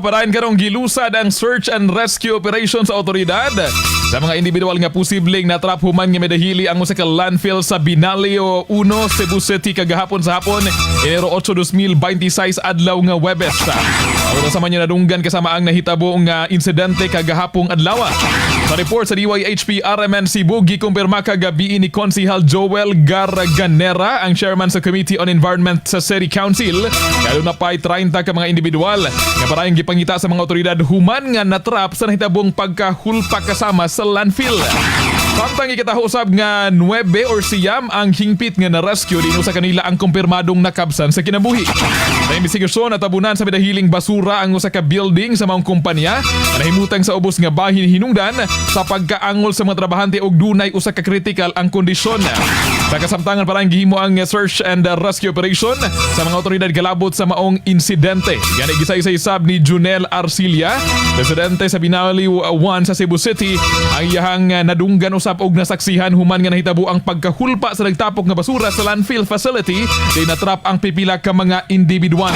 Padayon karong gilusad ang search and rescue operation sa otoridad sa mga individual nga posibleng natrap human nga medahili ang usa ka landfill sa Binaliw 1, Cebu City kagahapon sa hapon, Enero 8, 2026, adlaw nga Webes. Ang sa man nadunggan kasama ang nahitabo nga insidente kagahapong adlaw. Sa report sa DYHP RMN Cebu, gikumpirma kagabi ni Konsihal Joel Garganera, ang chairman sa Committee on Environment sa City Council, nga duna pa'y 30 ka mga individual nga parayong gipangita sa mga otoridad human nga natrap sa nahitabong pagkahulpak kasama sa landfill. Samtang ikataho usab nga 9 or 9 ang hingpit nga na-rescue, din usa kanila ang kumpirmadong nakabsan sa kinabuhi. Sa investigasyon, natabunan sa midahiling basura ang usa ka building sa maong kumpanya nga nahimutang sa ubos nga bahin hinungdan sa pagkaangol sa mga trabahante og dunay usa ka critical ang kondisyon. Sa kasamtangan, parang gihimo ang search and rescue operation sa mga otoridad kalabot sa maong insidente. Gani gisaysay sab ni Junel Arcilia, presidente sa Binaliw 1 sa Cebu City, ang iyahang nadunggan usab og nasaksihan human nga nahitabo ang pagkahulpa sa nagtapok nga basura sa landfill facility di natrap ang pipila ka mga individual.